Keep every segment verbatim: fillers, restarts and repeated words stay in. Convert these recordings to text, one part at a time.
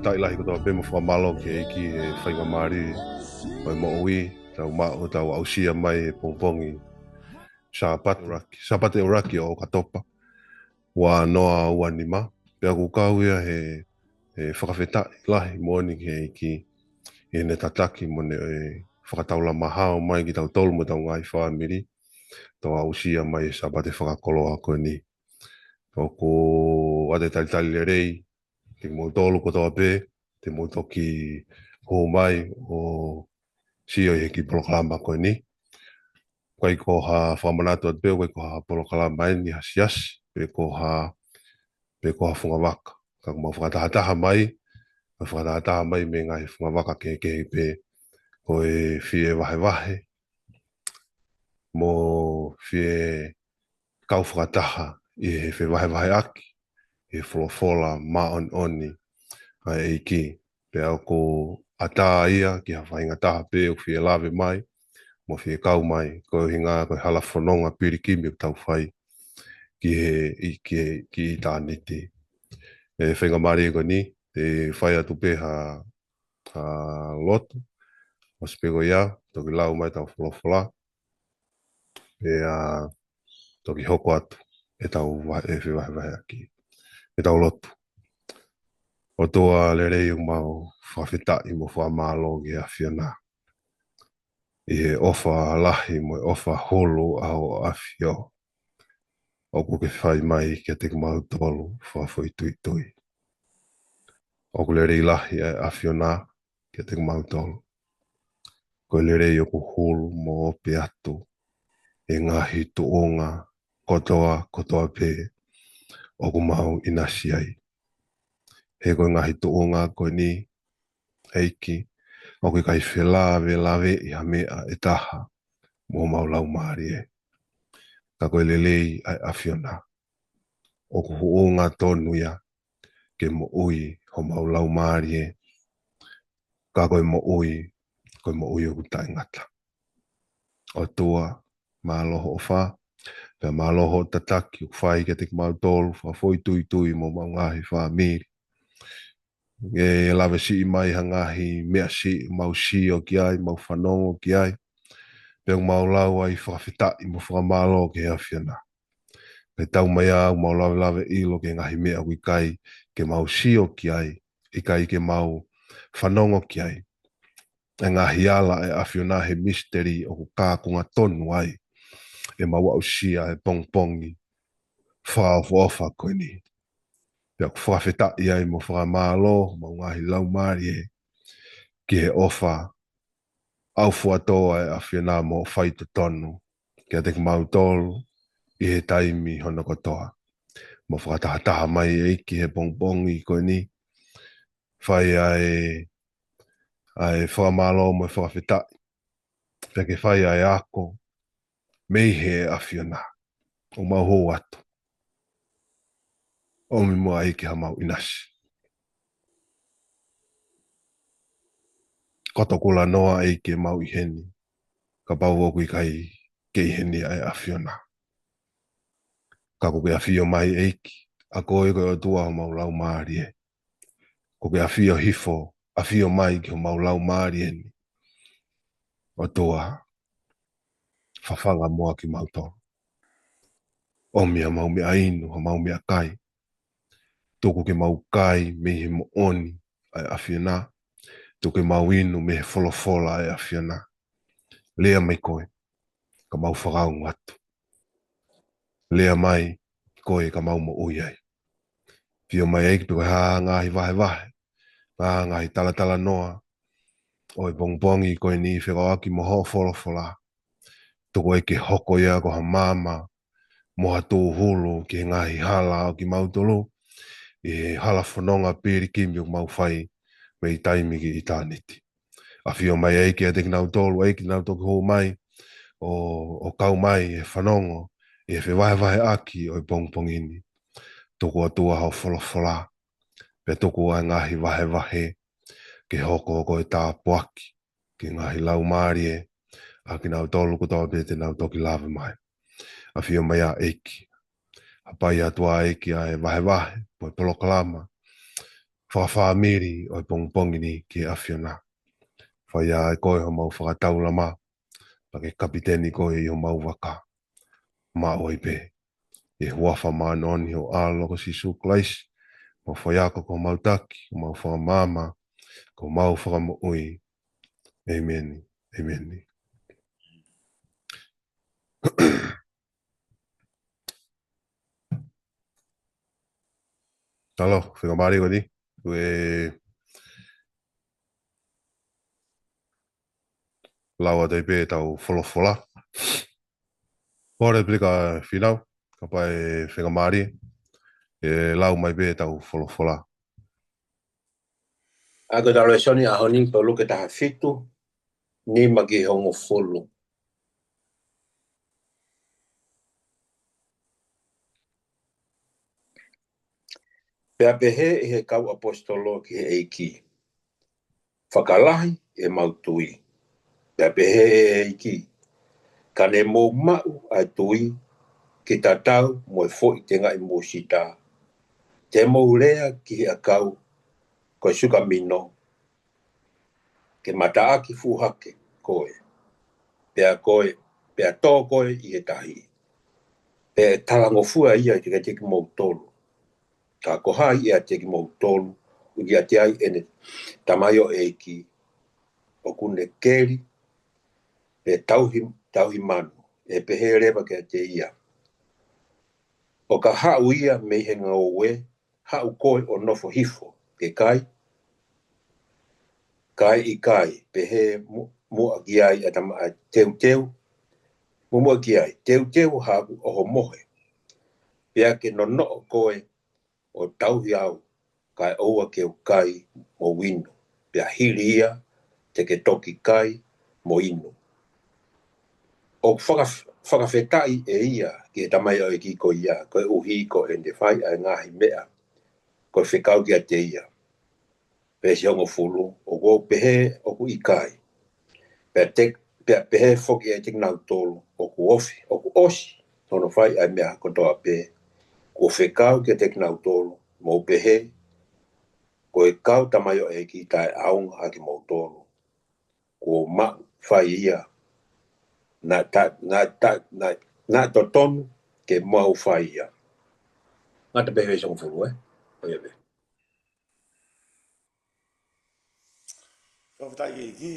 Taʻi lahi kotoa pē mo fakamālō ki he ʻEiki he faingamālie ʻo e moʻui, tau maʻu, tau aʻusia mai he pongipongi Sāpate ʻuluaki, Sāpate ʻuluaki ʻo ʻOkatopa, ua noa ua nima. Pea ʻoku kau ia he, he fakafetaʻi lahi moʻoni ki he ʻEiki, ʻi heʻene tataki mo ʻene, ʻe, fakataulama hao mai kitautolu mo ʻetau ngaahi fāmili, tau aʻusia mai he Sāpate fakakoloa ko eni. ʻOku ʻoatu e talitali lelei kiate kimoutolu kotoa pē te mou toki hū mai ʻo sio ʻi he kiʻi polokalama ko eni. ʻIkai ko ha fakamanatu atu pē, ʻikai ko ha polokalama eni ha siasi, pe ko ha, pe ko ha fungavaka. Ka ʻoku mau fakatahataha mai, mau fakatahataha mai mei he ngaahi fungavaka kehekehe pē, ko e fie vahevahe, mo fie kau fakataha ʻi he fevahevaheʻaki ʻi he folofola māʻoniʻoni ʻa e ʻEiki. Pea ʻoku ʻatā ia ki ha faʻahinga taha pē ʻoku fie lave mai, mo fie kau mai, ko e ʻuhinga ko e hala fononga pilikimi ʻoku tau fai ki he, ʻi, ki he, ki ʻitāniti. ʻE faingamālie ko eni, te u fai atu pē ha, ha lotu, ʻosi pē ko ia, toki lau mai ʻetau folofola, pea toki hoko atu ʻetau va-, ʻe fevahevaheʻaki. ʻEtau lotu. ʻOtua lelei, ʻoku mau fakafetaʻi mo fakamālō ki he ʻAfiona, ʻi he ʻofa lahi mo e ʻofa hulu ʻa Hoʻo ʻAfio ʻoku ke fai mai kiate kimautolu fakafoʻituitui. ʻOku lelei lahi ʻa e ʻAfiona kiate kimautolu. Ko e lelei ʻoku hulu mo ope atu ʻi he ngaahi tuʻunga kotoa, kotoa pē ʻoku mau ʻinasi ai. He ko e ngaahi tuʻunga ko eni, ʻEiki, ʻoku ʻikai felavelaveʻi ha meʻa ʻe taha mo homau laumālie. Ka ko e lelei ʻa e ʻAfiona, ʻoku hounga tonu ia ke moʻui homau laumālie, ka ko e moʻui, ko e moʻui ʻoku taʻengata. ʻOtua, mālō hoʻo ʻofa, pea mālō hoʻo tataki ʻoku fai kiate kimautolu fakafoʻituitui mo homau ngaahi fāmili. ʻE lave siʻi mai ha ngaahi meʻa siʻi ʻoku mau sio ki ai, mau fanongo ki ai, pea ʻoku mau lau ai fakafetaʻi mo fakamālō ki he ʻAfiona. Pea taumaiā ʻoku mau lavelaveʻilo ki he ngaahi meʻa ʻoku ʻikai ke mau sio ki ai, ʻikai ke mau fanongo ki ai. ʻE ngaahi ala ʻa e ʻAfiona he misiteli ʻoku kākunga tonu ai ʻemau aʻusia e pongipongi fakaʻofoʻofa ko eni. Pea ʻoku fakafetaʻi ai mo fakamālō homau ngaahi laumālie ki he ʻofa ʻaufuatō ʻa e ʻAfiona mo faitotonu kiate kimautolu ʻi he taimi hono kotoa. Mo fakatahataha mai, ʻEiki, he pongipongi ko eni, fai ʻa e, ʻa e fakamālō mo e fakafetaʻi, pea ke fai ʻa e ako mei he ʻAfiona. ʻOku mau hū atu, ʻomi muʻa, ʻEiki, haʻamau ʻinasi. Ko e tukulanoa, ʻEiki, ʻemau ʻi heni, kapau ʻoku ʻikai ke ʻi heni ʻa e ʻAfiona. Ka kuo ke ʻafio mai, ʻEiki, ʻa koe ko e ʻOtua homau laumālie. Kuo ke ʻafio hifo, ʻafio mai ki homau laumālie ni. ʻOtua, fafanga muʻa kimautolu. ʻOmi haʻamau meʻa inu, haʻamau meʻa kai. Tuku ke mau kai mei he moʻoni ʻa e ʻAfiona. Tuku ke mau inu mei he folofola ʻa e ʻAfiona. Lea mai koe, ka mau fakaongo atu. Lea mai koe ka mau moʻui ai. ʻAfio mai, ʻEiki, pe ko e hā ha ngaahi vahevahe, ha ngaahi talatalanoa ʻo e pongipongi ko eni fekauʻaki mo hoʻo folofola. Tuku ʻEiki ke hoko ia ko ha maama mo ha tūhulu ki he ngaahi hala ʻo kimautolu, ʻi he hala fononga pilikimi ʻoku mau fai mei taimi ki ʻitāniti. ʻAfio mai, ʻEiki, kiate kinautolu, ʻEiki, te nau toki hū mai ʻo, ʻo kau mai he fanongo ʻi he fevahevaheʻaki ʻo e pongipongi ni. Tuku, ʻOtua, hoʻo folofola, pea tuku ʻa e ngaahi vahevahe ke hoko ko e tāpuaki ki he ngaahi laumālie ʻa kinautolu kotoa pē te nau toki lava mai. ʻAfio mai ā, ʻEiki. Hapai atu ā, ʻEiki, ʻa e vahevahe, pe ko e polokalama, fakafāmili ʻo e pongipongi ni ki he ʻAfiona. Fai ʻe koe homau fakataulama, pea ke kapiteni koe ʻi homau vaka. Maʻu ai pē ʻi he huafa māʻoniʻoni ʻo ho ʻAlo ko Sīsū Kalaisi, homau faiako, ko homau taki, ko homau fakamaama, ko homau fakamoʻui. ʻĒmeni. ʻĒmeni. Talo, faingamālie ko eni. Ko e lau atu ai pē ʻetau folofola. Kole pē kia Fīnau, kapau ʻe faingamālie, ʻe lau mai pē ʻetau folofola. ʻA ia ko e Lēsoni ʻaho ni ko Luke taha fitu, nima ki he hongofulu. Pea pehē ʻe he kau ʻaposetolo ki he ʻEiki, fakalahi ʻemau tui. Pea pehē ʻe he ʻEiki, ka ne mou maʻu ʻa e tui ke tatau mo e foʻi tengaʻi musita, te mou lea ki he ʻakau ko e sukamino, ke mataʻaki fuʻu hake koe, pea koe, pea tō koe ʻi he tahi, pea ʻe talangofua ia kiate kimoutolu. Ka ko hai ʻiate kimoutolu ʻoku ʻiate ia ʻene tamaioʻeiki, ʻoku ne keli, pe tauhi, tauhi manu, ʻe pehē leva kiate ia, ʻo ka haʻu ia mei he ngoue, haʻu koe ʻo nofo hifo ke kai? Ka ʻikai, pehē mu-, muʻa ki ai ʻa e tama-, ʻa e teuteu, mu-, muʻa ki ai, teuteu haʻaku ʻohomohe, pea ke nonoʻo koe ʻo tauhi au, kae ʻoua ke u kai mo inu, pea hili ia te ke toki kai mo inu. ʻOku faka-, fakafetaʻi ʻe ia ki he tamaioʻeiki ko ia, koeʻuhi ko ʻene fai ʻa e ngaahi meʻa ko e fekau kiate ia. Veesi hongofulu, ʻoku ou pehē ʻoku ʻikai. Pea te-, pea pehē foki ʻe kinautolu, ʻoku ofi, ʻoku ʻosi hono fai ʻa e meʻa kotoa pē kuo fekau kiate kinautolu, mou pehē, ko e kau tamaioʻeiki taʻeʻaonga ʻa kimoutolu, kuo mau fai ia, naʻa ta-, naʻa ta-, naʻa, naʻa totonu ke mau fai ia. Ngata pē veesi hongofulu, ē? ʻO ia pē. Fakafetaʻi ki he ʻEiki.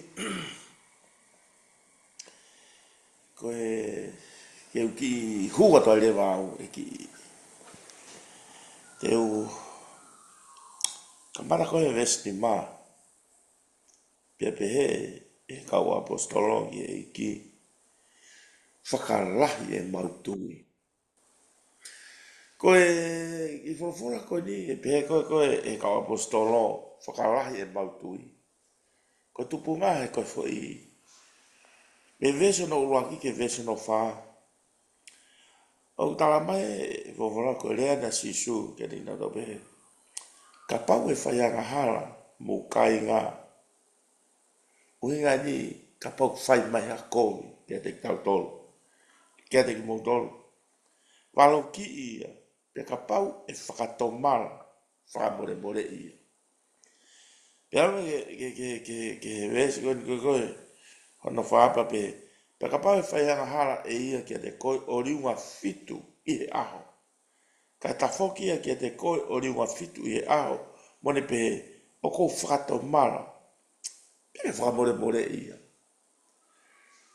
Ko e, ke u kiʻi hū atu ai leva au ʻEiki. Te u kamata ko e veesi nima. Pea pehē ʻe he kau ʻaposetolo ki he ʻEiki, fakalahi ʻemau tui. Ko e, ʻi he folofola ko eni, ʻe pehē ko e, ko e, ʻe he kau ʻaposetolo, fakalahi ʻemau tui. Ko e tupunga he ko e foʻi, mei he veesi hono ʻuluaki ki he veesi hono fā. ʻOku tala mai ʻe he folofola ko e lea ʻa Sīsū kiate kinautolu pehē, kapau ʻe fai angahala homou kāinga, ʻuhinga eni kapau ʻe fai mai ha kovi kiate kitautolu, kiate kimoutolu, valokiʻi ia, pea kapau ʻe fakatomala, fakamolemoleʻi ia. Pea ʻalu ki he, ki he, ki he, ki he, ki he veesi ko eni ko e, ko e, hono fā pea pehē, pea kapau ʻe fai angahala ʻe ia kiate koe ʻo liunga fitu ʻi he ʻaho, kae tafoki ia kiate koe ʻo liunga fitu ʻi he ʻaho, mo ne pehē, ʻoku ou fakatomala, pea ke fakamolemoleʻi ia.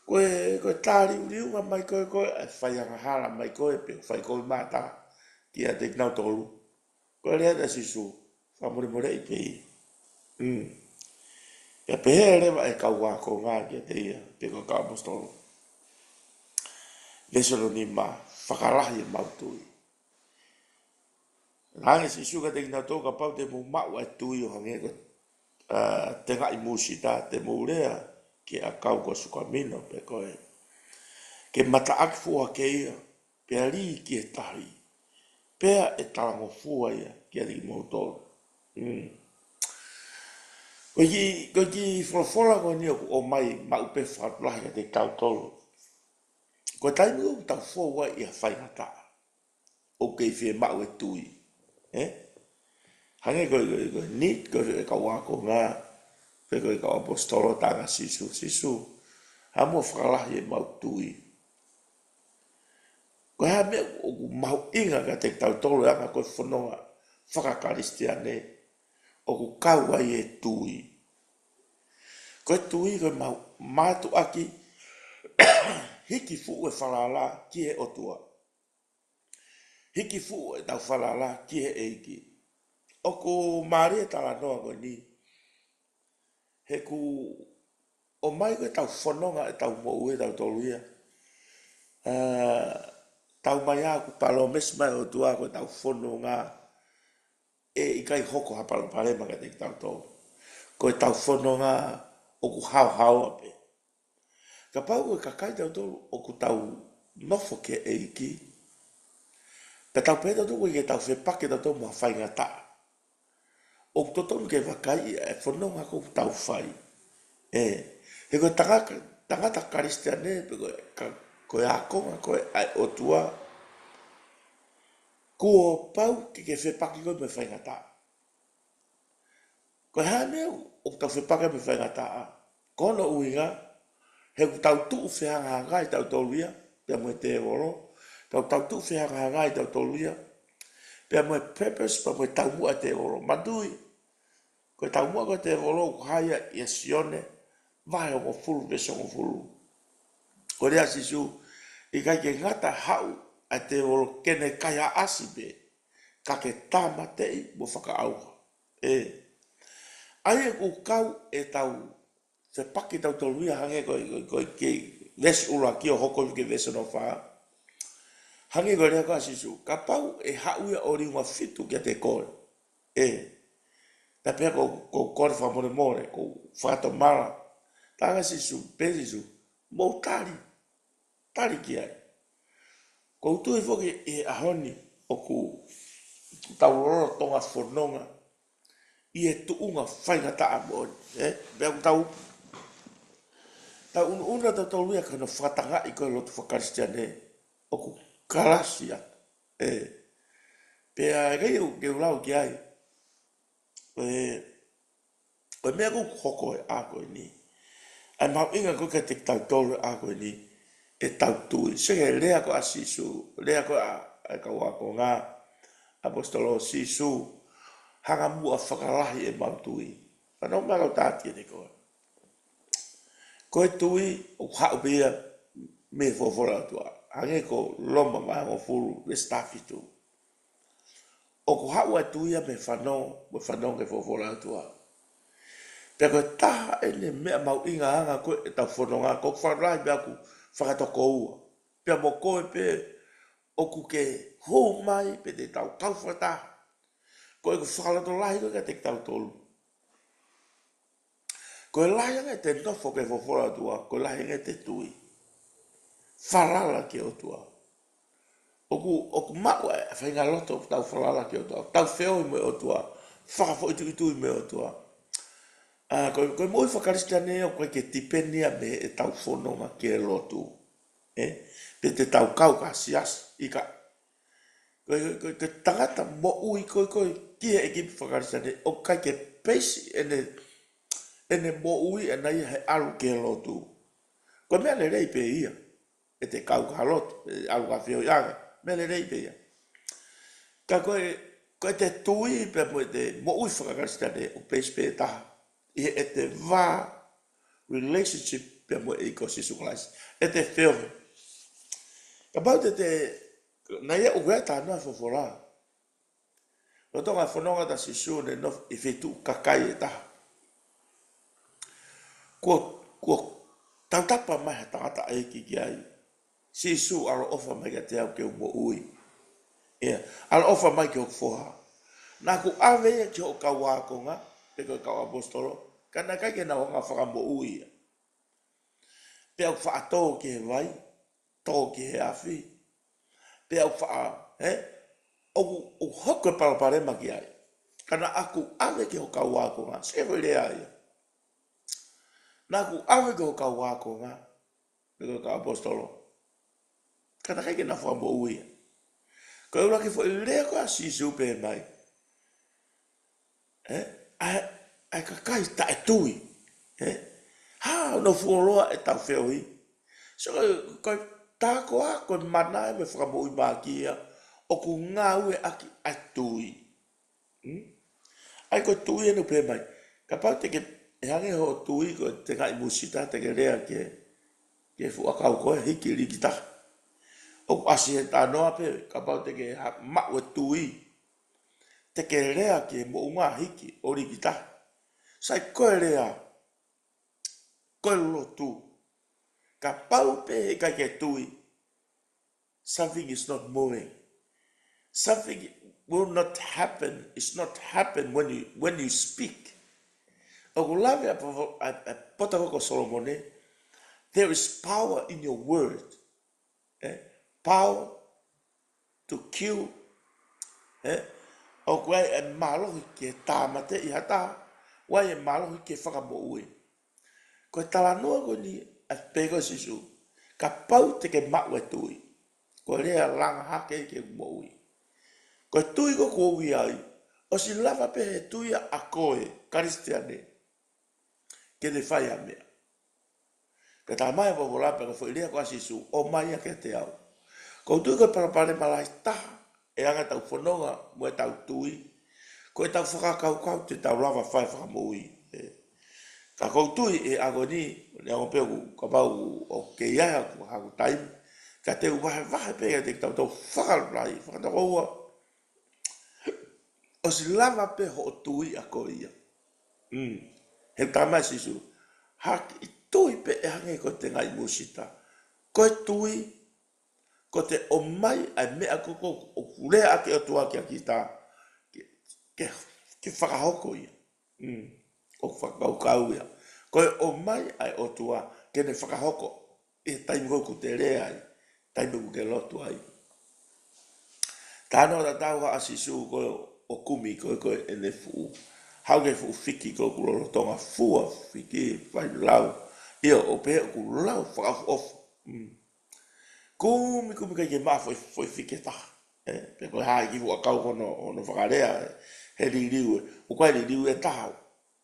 Ko e, ko e tāliuliunga mai ko e, ko e, ʻa e fai angahala mai ko e, pe fai kovi mata kiate kinautolu. Ko e lea ʻa Sīsū, fakamolemoleʻi pē ia. Mm. Pea pehē leva ʻe he kau ākonga kiate ia, pe ko e kau ʻaposetolo. Veesi hono nima, fakalahi ʻemau tui. Naʻe ʻeke ʻe Sīsū kiate kinautolu, kapau te mou maʻu ʻa e tui ʻo hangē ko e, ā, tengaʻi musita, te mou lea ki he ʻakau ko e sukamino, pe ko e, ke mataʻaki fuʻu hake ia, pea lī ki he tahi, pea ʻe talangofua ia kiate kimoutolu. Mm. Ko e kiʻi, ko e kiʻi folofola ko eni ʻoku ʻomai maʻu pē fakalahi kiate kitautolu. Ko e taimi ʻoku tau fou ai ʻi ha faingataʻa, ʻoku kei fiemaʻu e tui. Ē? Hangē ko e, ko e, ko e, ni, ko e kau ākonga, pe ko e kau ʻaposetolo, talaange ʻe Sīsū, Sīsū, haʻamou fakalahi ʻemau tui. Ko e hā e meʻa ʻoku mahuʻinga kiate kitautolu ʻi he anga ko e fononga faka-Kalisitiane, ʻoku kau ai e tui. Ko e tui ko e mau-, mātuʻaki hiki fuʻu e falala ki he ʻOtua. Hiki fuʻu ʻetau falala ki he ʻEiki. ʻOku mālie e talanoa ko eni. He ʻoku ʻomai ko ʻetau fononga ʻetau moʻui ʻatautolu ia. Ā, tau mai ā ʻoku palōmesi mai ʻOtua ko ʻetau fononga ʻe ʻikai hoko ha palopalema kiate kitautolu. Ko ʻetau fononga ʻoku haohaoa pē. Kapau ko e kakai tautolu ʻoku tau nofo ki he ʻEiki, pea tau pehē tautolu ʻoku ʻikai ke tau fepaki tautolu mo ha faingataʻa, ʻoku totonu ke vakaiʻi e fononga ʻoku tau fai. ʻE, he ko e tangata, tangata Kalisitiane, pe ko e ka-, ko e ākonga ko ē ʻa e ʻOtua, kuo pau ke ke fepaki koe mo e faingataʻa. Ko e hā e meʻa ʻoku tau fepaki mo e faingataʻa? Ko hono ʻuhinga, he ʻoku tau tuʻu fehangahangai tautolu ia pea mo e tēvolo, tau, tau tuʻu fehangahangai tautolu ia pea mo e purpose, pea mo e taumuʻa ʻa e tēvolo. Manatuʻi, ko e taumuʻa ko ē ʻa e tēvolo ʻoku hā ia ʻia Sione vahe hongofulu veesi hongofulu. Ko e lea ʻa Sīsū, ʻikai ke ngata haʻu ʻa e tēvolo ke ne kaihaʻasi pē, ka ke tāmateʻi mo fakaʻauha. ʻE, ʻa ia ʻoku kau ʻetau fepaki tautolu ia hangē ko e, ko e, ko e, ko e veesi ʻuluaki ʻo hoko ki he veesi hono fā. Hangē ko e lea ko ē ʻa Sīsū, kapau ʻe haʻu ia ʻo liunga fitu kiate koe. ʻE, ta pea ko, ko, ko e fakamolemole, ko e fakatomala. Talaange ʻe Sīsū, pehē ʻe Sīsū, mou tali, tali ki ai. ʻOku ou tui foki ʻi he ʻaho ni ʻoku tau lolotonga fononga ʻi he tuʻunga faingataʻa moʻoni, ē? Pea ʻoku tau, tau unuuna tautolu ia ki hono fakatangaʻi ko ē lotu faka-Kalisitiane ʻoku kalasi atu, ē? Pea ʻikai ke u lau ki ai, ē, ko e meʻa ʻoku hoko he ʻaho ko eni. ʻA e mahuʻinga ko ē kiate kitautolu he ʻaho ko eni, ʻetau tui. Sio ki he lea ko ē ʻa Sīsū, lea ko ē ʻa, ʻa e kau ākonga, ʻaposetolo, Sīsū, hanga muʻa ʻo fakalahi ʻemau tui. Fanongo mai kau tāti ʻeni ko ē. Ko e tui ʻoku haʻu pē ia mei he folofola ʻa e ʻOtua. Hangē ko Loma vahe hongofulu veesi taha fitu. ʻOku haʻu ʻa e tui ia mei he fanongo, mei he fanongo ki he folofola ʻa e ʻOtua. Pea ko e taha ʻeni e meʻa mahuʻinga ʻa e anga ko ē ʻetau fononga, ko e fakalahi pea ʻoku fakatokoua. Pea mo koe pē ʻoku ke hū mai, pe te tau kau fakataha. Ko ʻeku fakalotolahi ko ē kiate kitautolu. Ko e lahi ange ʻete nofo ki he folofola ʻa e ʻOtua, ko e lahi ange ʻete tui. Falala ki he ʻOtua. ʻOku, ʻoku maʻu e faʻahinga loto ʻoku tau falala ki he ʻOtua, tau feohi mo e ʻOtua, fakafoʻituitui mo e ʻOtua. ʻA, ko, ko e moʻui faka-Kalisitiane ʻoku ʻikai ke tipeni ia mei heʻetau fononga ki he lotu. Ē? Pe te tau kau ki ha siasi, ʻikai. Ko e, ko e, ko e tangata moʻui ko ē, ko ē, ki he ʻeiki faka-Kalisitiane, ʻoku ʻikai ke peisi ʻene, ʻene moʻui ʻana ia he ʻalu ki he lotu. Ko e meʻa lelei pē ia, ʻete kau ki ha lotu, ʻe ʻalu ki ha feohiʻanga, meʻa lelei pē ia. Ka ko e, ko ʻete tui pea mo ʻete moʻui faka-Kalisitiane, ʻoku peisi pē taha ʻi heʻete vā relationship pea mo e ʻEiki ko Sīsū Kalaisi. ʻEte feohi. Kapau te te, naʻe ʻi ai ʻa e talanoa folofola. Lolotonga e fononga ʻa Sīsū ʻene nofo ʻi he feituʻu kakai ʻe taha. Kuo, kuo tautapa mai ha tangataʻeiki ki ai. Sīsū, ʻaloʻofa mai kiate au ke u moʻui. ʻIa, ʻaloʻofa mai ki hoku foha. Naʻa ku ʻave ia ki hoʻo kau ākonga, pe ko e kau ʻaposetolo, ka naʻe ʻikai ke nau hanga ʻo fakamoʻui ia. Pea ʻoku faʻa tō ki he vai, tō ki he afi. Pea ʻoku faʻa, ē? ʻOku, ʻoku hoko e palopalema ki ai. Ka naʻa ku ʻave ki hoʻo kau ākonga, sio ki he foʻi lea ia. Naʻa ku ʻave ki hoʻo kau ākonga, pe ko e kau ʻaposetolo. Ka naʻe ʻikai ke nau fakamoʻui ia. Ko e ʻuluaki foʻi lea ko ē ʻa Sīsū pehē mai, ʻE? ʻA e, ʻa e kakai taʻetui. ʻE? Hā hono fuoloa ʻetau feohi? So, ko e, ko e tā ko ā, ko e mana ē mo e fakamoʻui māʻoniʻoni ia, ʻoku ngāueʻaki ʻa e tui. Hmm? ʻA ia ko e tui ʻeni ʻoku pehē mai. Kapau te ke, ʻe hangē hoʻo tui ko e tengaʻi musita te ke lea ki he, ki he fuʻu ʻakau ko ē hiki liki taha. ʻOku ʻasi he talanoa pē, kapau te ke ha-, maʻu e tui, te ke lea ki he moʻunga hiki ʻo liki taha. Sai ko e lea, ko e lotu. Kapau pē heʻikai ke tui, something is not moving. Something will not happen. It's not happen when you, when you speak. ʻOku lave ʻa po-, ʻa, ʻa e potako ko Solomone, there is power in your word. ʻE? Power to kill. ʻE? ʻOku ʻi ai e mālohi ke tāmateʻi ha taha, ʻoku ʻi ai e mālohi ke fakamoʻui. Ko e talanoa ko eni ʻa e pehē ko ē ʻa Sīsū, kapau te ke maʻu e tui. Ko e lea langa hake ke moʻui. Ko e tui ko ē ʻoku ou ʻi ai, ʻosi lava pē he tui ʻa koe, Kalisitiane, ke te fai ha meʻa. Ka tā mai ʻa e folofola pea ko e foʻi lea ko ē ʻa Sīsū, ʻomai ia kiate au. ʻOku ou tui ko e palopalema lahi taha ʻi he anga ʻetau fononga mo ʻetau tui, ko ʻetau fakakaukau te tau lava fai fakamoʻui. ʻE. Ka ʻoku ou tui ʻi he ʻaho ni, neongo pē ʻoku kapau ʻoku kei ʻi ai haku, haku taimi, ka te u vahevahe pē kiate kitautolu fakalalahi, fakatokoua, ʻosi lava pē hoʻo tui ʻa koe ia. Mm. He tā mai ʻa Sīsū, ha kiʻi tui pē ʻe hangē ko e tengaʻi musita. Ko e tui, ko ʻete ʻomai ʻa e meʻa ko ē ʻoku lea ʻaki ʻe he ʻOtua kiate kita, ke, ke, ke fakahoko ia. Mm. ʻOku fakakaukau ia. Ko e ʻomai ʻa e ʻOtua ke ne fakahoko ʻi he taimi ko ē ʻoku te lea ai, taimi ʻoku ke lotu ai. Talanoa tatau ʻa Sīsū ko ē ʻo kumi ko ē, ko ē ʻene fuʻu, haʻu ki he fuʻu fiki ko ē ʻoku lolotonga fua fiki, fai lau. ʻIo, ʻo pehē ʻoku lau fakaʻofoʻofa. Mm. Kumi, kumi ʻikai ke maʻu ha foʻi, foʻi fiki ʻe taha. ʻE, pe ko e hā e kiʻi fuʻu ʻakau ko hono, hono fakalea, ʻe, he liliu ē. ʻOku ʻi ai e liliu ʻe taha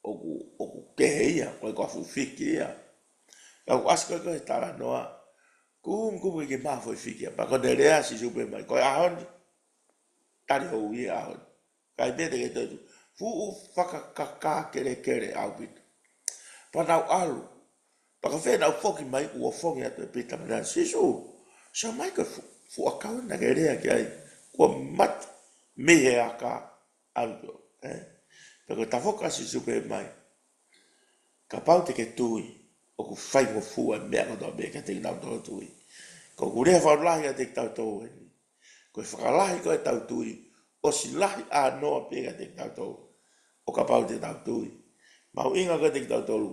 ʻoku, ʻoku kehe ia, ko e ko ha fuʻu fiki ia. Ka ʻoku ʻasi ko ē ko ē he talanoa, kumi, kumi ʻikai ke maʻu ha foʻi fiki ia. Pea ko ʻene lea ʻa Sīsū pē mai, ko e ʻaho ni, tali hoʻo ui e ʻaho ni. ʻIkai pē te ke toetuʻu. Fuʻu fakakakā kelekele ʻaupito. Pea nau ʻalu. Pea ko fē naʻa nau foki mai, kuo ofongi atu ʻe Pita mo Sione, Sīsū, sio mai ko e fu-, fuʻu ʻakau naʻa ke lea ki ai, kuo mate mei he aka, ʻalu pē, ē? Pea ko e tafoki ʻa Sīsū pē mai, kapau te ke tui, ʻoku faingofua e meʻa kotoa pē kiate kinautolu tui. Ko ʻeku lea fakalalahi kiate kitautolu eni, ko e fakalahi ko ē ʻetau tui, ʻosi lahi ʻānoa pē kiate kitautolu, ʻo kapau te tau tui. Mahuʻinga kiate kitautolu,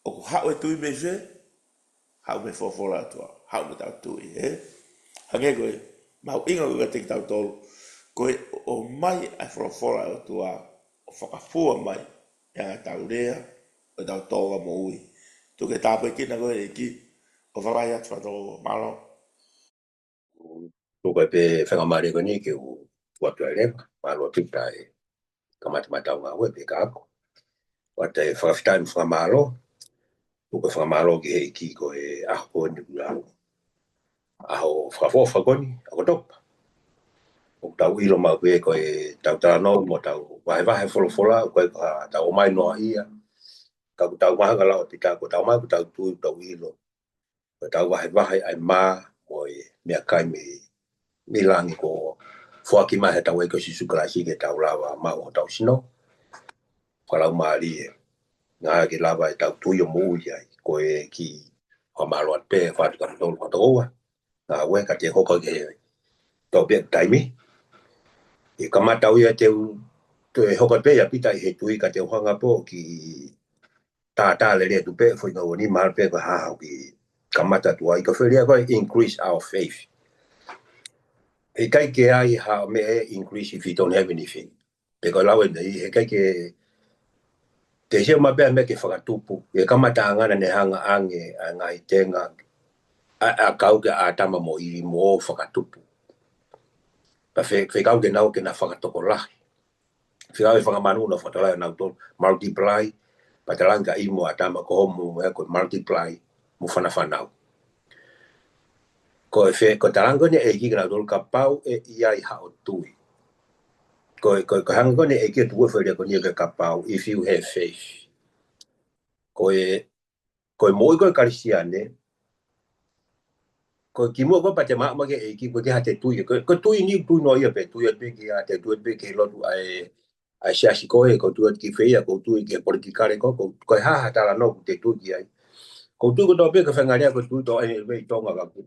ʻoku haʻu e tui mei fē? Haʻu mei he folofola ʻa e ʻOtua, haʻu mei heʻetau tui, ē? Hangē ko e mahuʻinga ko ē kiate kitautolu, ko e ʻomai ʻa e folofola ʻa e ʻOtua, ʻo fakafua mai ʻi he anga ʻetau lea, ʻo ʻetau tōʻonga moʻui. Tuku ke tāpuekina koe ʻe he ʻEiki, ʻo fakalahi atu fakatō, mālō. Tuku pē faingamālie ko eni ke u ʻoatu ai e lea, mālō Pita e kamata mai ʻetau ngāue pē ka ako. ʻOatu e fakafetaʻi mo e fakamālō, tuku e fakamālō ki he ʻEiki ko e ʻaho ko eni ʻoku lau. ʻAho fakaʻofoʻofa ko eni, ʻa Oketopa. ʻOku tau ʻilo maʻu pē ko ʻetau talanoa mo ʻetau vahevahe folofola, ʻoku ʻikai ko haʻatau ʻomai noa ia. Ka ʻoku tau mahanga lau ʻa Pita, ko ʻetau ʻomai, ko ʻetau tui, ʻoku tau ʻilo. Ko ʻetau vahevahe ʻa e mā mo e meʻakai mei, mei langi kuo foaki mai heʻetau ʻEiki ko Sīsū Kalaisi ke tau lava maʻu hotau sino fakalaumālie. Naʻa ke lava ʻetau tui ʻo moʻui ai. Ko e kiʻi fakamālō atu pē, fatu kama tolu, fatu ua. Naʻa ue ka te hoko ki he tau pē taimi. ʻE kamata au ia te u, te hoko pē ia Pita ʻi he tui ka te u hanga pē ʻo kiʻi tātā lelei atu pē, foʻi ngāue ni mahalo pē ko e hā haʻo kiʻi kamata atu ai, ko e foʻi lea ko e increase our faith. Heʻikai ke ʻi ai ha meʻa ʻe increase if you don't have anything. Pe ko e lau ʻeni, heʻikai ke, te sio mai pē ha meʻa ke fakatupu, ʻe kamata ʻa e ngaahi hanga ange, ʻa e ngaahi tenga, ʻa, ʻa e kau ki he ʻĀtama mo ʻIvi mo fakatupu. Pea fe-, fekau ke nau ke na fakatokolahi. Fika e fanga manu naʻa nau fakatolai ʻa nautolu, multiply, pea talaange kia ʻIvi mo ʻĀtama ko hoʻomo meʻa ko e multiply, mo fanafanau. Ko e fe-, ko e talaange ko eni ʻa e ʻEiki kia nautolu kapau ʻe ʻi ai haʻo tui. Ko e, ko e, ko e hanga ko eni ʻa e ʻEiki ʻo tuku e foʻi lea ko eni ko e kapau, if you have faith. Ko e, ko e moʻui ko ē Kalisitiane, ko e kimuʻa ko ē pea te maʻu mai ki he ʻEiki, ko e ke ha te tui, ko e, ko e tui ni tui noa ia pē, tui atu pē ki ha te tui atu pē ki he lotu ʻa e, ʻa e siasi ko ē, ko e tui atu ki fē ia, ko e tui ki he politikale ko ē, ko, ko e hā ha talanoa ʻoku te tui ki ai. Ko e tui ko ē tau pē ko e faingamālie ko e tui tau ʻai ʻi Tonga ka ku.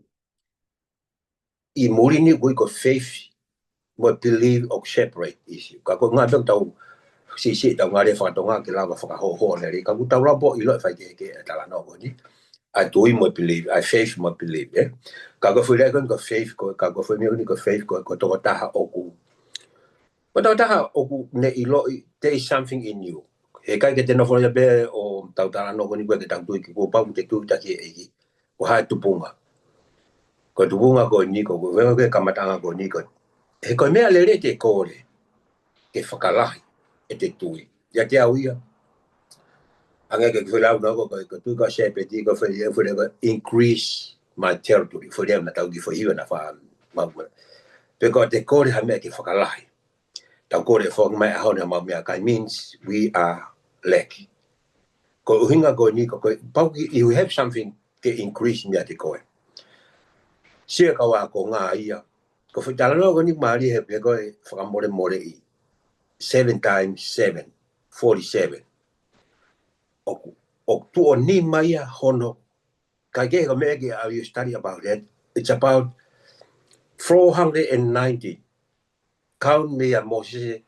ʻI muli ni ʻoku ʻi ai ko e faith mo e believe ʻoku separate issue. Ka ko e ngaahi meʻa ʻoku tau siʻisiʻi ʻetau ngaahi lea faka-Tonga ke lava fakahoho lelei. Ka ʻoku tau lava pē ʻo ʻilo e faikehekehe ʻa e talanoa ko eni. ʻA e tui mo e believe, ʻa e faith mo e believe, ē. Ka ko e foʻi lea ko eni ko e faith, ko, ka ko e foʻi meʻa ko eni ko e faith, ko, ko e tokotaha ʻoku. Ko e tokotaha ʻoku ne ʻiloʻi, there is something in you. He ʻikai ke te nofo ia pē ʻo tau talanoa ko eni ko e ke tau tui ki, kuo pau ke te tui taki e ʻEiki. Ko e hā e tupunga. Ko e tupunga ko eni ko, ko e venga ko e kamataʻanga ko eni ko. He ko e meʻa lelei te kole. Ke fakalahi ʻete tui. ʻIate au ia. Hangē ko e foʻi lau naʻa ko, ko, ko e tui ko e shepherd, ko e foʻi, foʻi, ko e increase my territory. Foʻi lea naʻa tau ki foʻi hiva naʻa faʻa maʻu. Pe ko te kole ha meʻa ke fakalahi. Tau kole foki mai ʻaho ni ʻa e mau meʻakai means we are lacking. Ko e ʻuhinga ko eni ko, ko e pau ke, you have something ke increase meiate koe. Sio ki he kau ākonga ia. Ko e foʻi talanoa ko eni mālie he pē ko e fakamolemoleʻi. Seven times seven, forty-seven. ʻOku, ʻoku tuʻo nima ia hono. Ka ʻi he ko e meʻa ke, uh, you study about that. It's about four hundred and ninety. Count mei a Mōsese,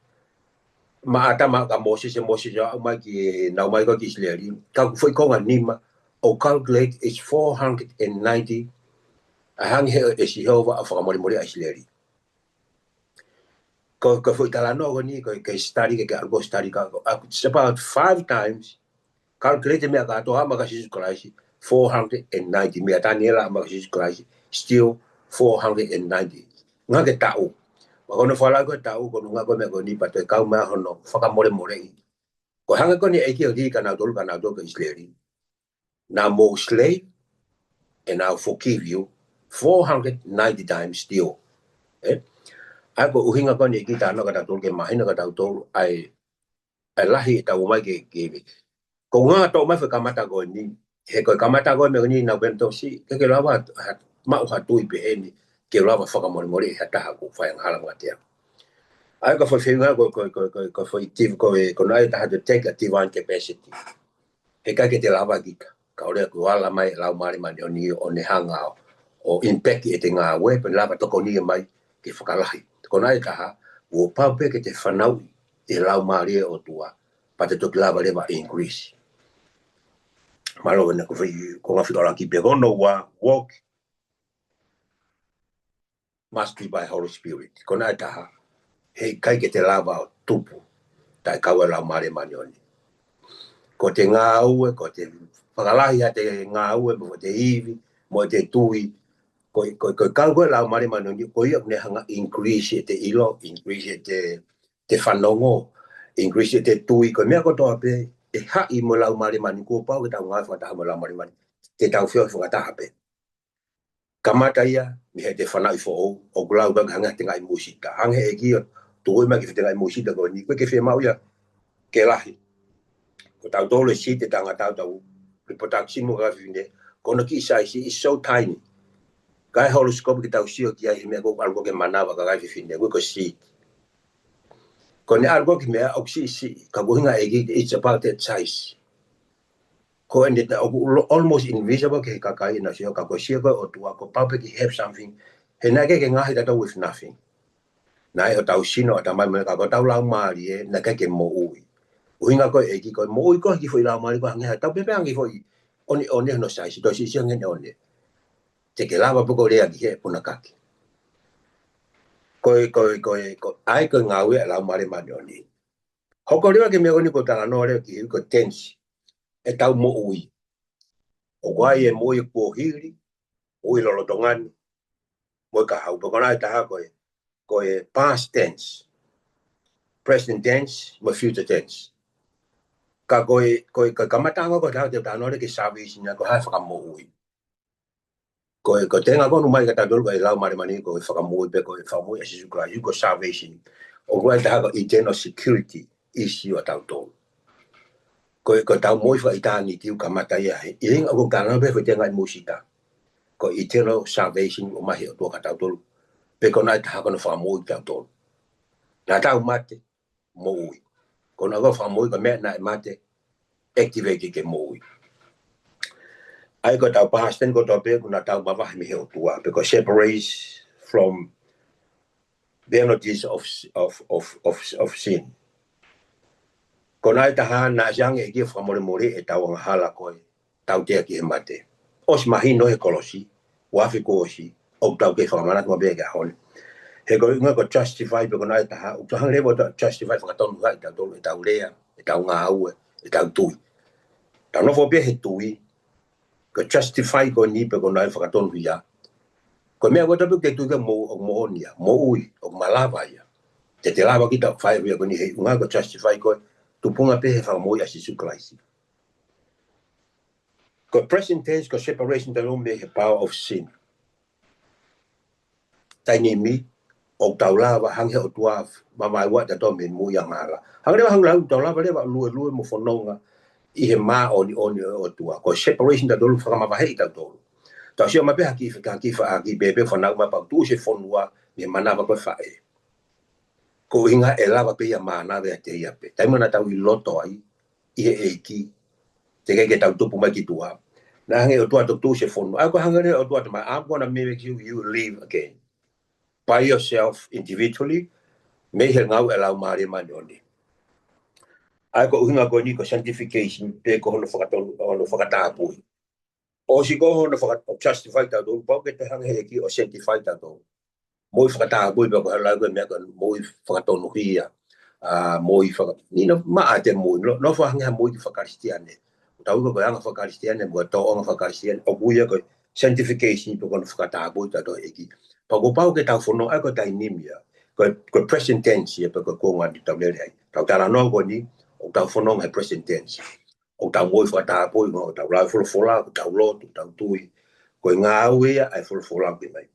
maʻa ʻĀtama kia Mōsese, Mōsese ʻo aʻu mai ki, nau mai ko ē ki ʻIsileli. Ka ʻoku foʻi konga nima, ʻo calculate is four hundred and ninety. ʻA e hanga ʻe Sihova ʻo fakamolemoleʻi ʻa ʻIsileli. Ko, ko e foʻi talanoa ko eni, ko e, ke study, ke, ke ʻalu ko e study ka, ko, uh, it's about five times Calculate meʻa kātoa maʻa Sīsū Kalaisi, four hundred and ninety. Meʻa Taniela maʻa Sīsū Kalaisi, still four hundred and ninety. Ngaahi taʻu. Pea ko hono fakalaka ko e taʻu, ko hono ngaahi ko e meʻa ko eni pea toe kau mai hono fakamolemoleʻi. Ko e hanga ko eni ʻEiki ʻo tala kia nautolu, kia nautolu ko ʻIsileli. Naʻa mou slave, and I'll forgive you four hundred ninety times still. Eh? ʻA ia ko e ʻuhinga ko eni ʻEiki talanoa kia tautolu ke mahino kia tautolu ʻa e ʻa e lahi ʻetau ō mai ke, ke, ko e ngaahi tau mai fai kamata ko eni, he ko e kamata ko e meʻa ko eni naʻa ku pehē ʻanenai, ke ke lava, ha, maʻu ha tui pehē ni, ke lava fakamolemoleʻi ha taha ʻoku fai angahala makatea. ʻA ia ko e foʻi feinga ko, ko, ko, ko, ko e foʻi tiv-, ko e, ko naʻe taha to take a divine capacity. He ʻikai ke te lava kita. Ka ʻoku lea ko e ala mai e Laumālie Māʻoniʻoni ʻo ne hanga ʻo, ʻo impact ʻete ngāue, pea lava tokoni mai ke fakalahi. Ko naʻe taha, kuo pau pē ke te fanauʻi e Laumālie ʻo e ʻOtua, pea te toki lava leva increase. Mālō ʻena ko e foʻi, ko e ngaahi fika ʻuluaki pē ko hono ua, walk must be by Holy Spirit. Ko naʻe taha, he ʻikai ke te lava ʻo tupu, taʻe kau e Laumālie Māʻoniʻoni. Ko ʻete ngāue, ko ʻete fakalahi ʻa ʻete ngāue, mo ʻete ivi, mo ʻete tui, ko, ko, ko e kau ko e Laumālie Māʻoniʻoni, ko ia ʻoku ne hanga increase ʻete ʻilo, increase ʻete, ʻete fanongo, increase ʻete tui, ko e meʻa kotoa pē, ʻe haʻi mo e Laumālie Māʻoniʻoni, kuo pau ke tau ngāue fakataha mo e Laumālie Māʻoniʻoni, te tau feohi fakataha pē. Kamata ia, mei heʻete fanauʻi foʻou, ʻoku lau ka hanga ʻete ngaahi musita. Hanga ʻe he ʻEiki ʻo tuku mai ke fai ʻete ngaahi musita ko eni, ko e ke fiemaʻu ia, ke lahi. Ko tautolu e seed ʻa e tangata ʻoku tau reproduction mo e kakai fefine, ko hono kiʻi size is so tiny. Kae horoscope ke tau sio ki ai he meʻa ko e ʻalu ko ē ke manava kakai fefine, ko e ko e seed. Ko ʻene ʻalu ko ē ki he meʻa ʻoku siʻisiʻi, ka ko e ʻuhinga ʻEiki, it's about that size. Ko ʻene ta-, ʻoku lo-, almost invisible ki he kakai naʻa sio ka ko e sio ko e ʻOtua, kuo pau pē ke have something. He naʻe ʻikai ke ngaohi tautolu with nothing. Naʻe ʻi hotau sino, ʻatamai mo e ka ko hotau laumālie, naʻe ʻikai ke moʻui. ʻUhinga ko e ʻEiki ko e moʻui ko e kiʻi foʻi laumālie ko e hangē ha tau pē pē hangē foʻi ʻoneʻone hono size, toe siʻisiʻi ange ʻene ʻone. Te ke lava pē koe ʻo lea ki he punakaki. Ko e, ko e, ko e, ko e, ʻa ia ko e ngāue ʻa e Laumālie Māʻoniʻoni. Hoko leva ki he meʻa ko eni ʻoku talanoa leva ki he ko e tense ʻetau moʻui. ʻOku ʻi ai e moʻui kuohili, moʻui lolotonga ni, moʻui kahaʻu. Pea ko naʻe taha ko e, ko e past tense. present tense mo e future tense. Ka ko e, ko e, ko e kamataʻanga ko e taha te tau talanoa ki he salvation ia ko e hā e fakamoʻui. Ko e, ko e tenga ko ē ʻoku ʻomai kia tautolu ko e Laumālie Māʻoniʻoni ko e fakamoʻui pe ko e fakamoʻui ʻa Sīsū Kalaisi ko e salvation. ʻOku ʻi ai e taha ko e eternal security ʻiate kitautolu. Ko e, ko ʻetau moʻui fakaʻitāniti ʻoku kamata ia he, ʻi he ʻuhinga ʻoku talanoa pē foʻi tenga ʻi Musita. Ko e eternal salvation ʻoku ʻomai he ʻOtua kia tautolu. Pe ko e ngaahi taha ko hono fakamoʻui kia tautolu. Naʻa tau mate, moʻui. Ko hono fakamoʻui ko e meʻa naʻe mate, activate ke moʻui. ʻA ia ko ʻetau past tense ko e tau pehē ko ʻetau mavahe mei he ʻOtua. Pe ko e separate from penalties of, of, of, of, of sin. Ko e ngaahi taha naʻe ʻasi ange ʻe he ʻEiki ʻo fakamolemoleʻi ʻetau angahala ko e tautea ki he mate. ʻOsi mahino he kolosi, ua afe kuo ʻosi, ʻoku tau kei fakamanatu maʻu pē ki he ʻaho ni. He ko e ʻuhinga ko e justify pe ko e ngaahi taha, ʻoku tau hanga leva ʻo justify fakatonuhiaʻi tautolu ʻetau lea, ʻetau ngāue, ʻetau tui. Tau nofo pē he tui, ko e justify ko eni pe ko e ngaahi fakatonuhia. Ko e meʻa ko e tau pehē ke tui ke mo, ʻoku moʻoni ia, moʻui, ʻoku malava ia. Te te lava kita fai ia ko eni he ʻuhinga ko e justify ko e tupunga pē he fakamoʻui ʻa Sīsū Kalaisi. Ko e present tense, ko e separation tautolu mei he power of sin. Taimi ni, ʻoku tau lava hangē ʻOtua mavaeua tautolu mei he moʻui angahala. Hangē leva hangē ʻoku tau lava leva luelue mo fononga ʻi he māʻoniʻoni ʻo e ʻOtua. Ko e separation tautolu fakamavaheʻi tautolu. Tau sio maʻu pē ha kiʻi, ha kiʻi, ha kiʻi pēpē fanau ma pau tuʻu ʻi he fonua mei he manava ko e faʻē. Ko e ʻuhinga ʻe lava pē ia mānava ʻiate ia pē. Taimi naʻa tau ʻi loto ai, ʻi he ʻEiki. Teʻeki ke tau tupu mai ki tuʻa. Naʻe hangē ʻOtua toki tuʻu ʻi he fonua. ʻA ia ko e hangē ʻOtua tama, I'm gonna make you, you live again. By yourself, individually, mei he ngāue ʻa e Laumālie Māʻoniʻoni. ʻA ia ko e ʻuhinga ko eni ko e sanctification, pe ko hono fakatonu, hono fakatapui. ʻOsi ko hono faka-, ʻo justify tautolu, pau ke toe hanga he ʻEiki ʻo sanctify tautolu. Moʻui fakatapui pe ko e lau ko e meʻa ko e moʻui fakatonuhia. ʻA, moʻui faka-, ni no, maʻa te moʻui, no, nofo hangē ha moʻui fakakalisitiane. Tau ko e anga fakakalisitiane, mo e tōʻonga fakakalisitiane, ʻoku ui ia ko e sanctification pe ko hono fakatapui tautolu ʻe he ʻEiki. Pea kuo pau ke tau fononga, ʻa ia ko e taimi ni ia. Ko e, ko e present tense ia pe ko e kuonga ni ʻoku tau lele ai. Tau talanoa ko eni, ʻoku tau fononga he present tense. ʻOku tau moʻui fakatapui, ʻoku tau lau e folofola, ʻoku tau lotu, ʻoku tau tui. Ko e ngāue ia ʻa e folofola ʻoku ʻomai.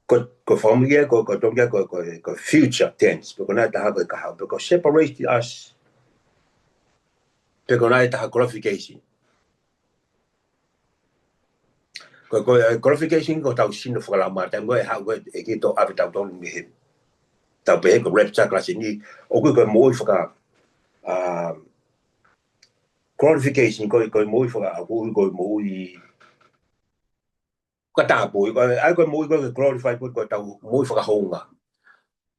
Ko, ko e fakamoʻui ko, ko e tōmuʻa ko, ko, ko e future tense, pe ko e ngaahi taha ko e kahaʻu, pe ko e separate us, pe ko e ngaahi taha glorification. Ko, ko e glorification ko ʻetau sino fakalaumālie, taimi ko ē ʻe haʻu ko e ʻEiki ʻo ʻave tautolu mei he, tau pehē ko e rapture kalasi ni, ʻoku ui ko e moʻui faka-, um, glorification, ko e, ko e moʻui faka-, ʻoku ui ko e moʻui fakatapui, ko e, ʻa ia ko e moʻui ko e glorified body ko ʻetau moʻui fakahounga.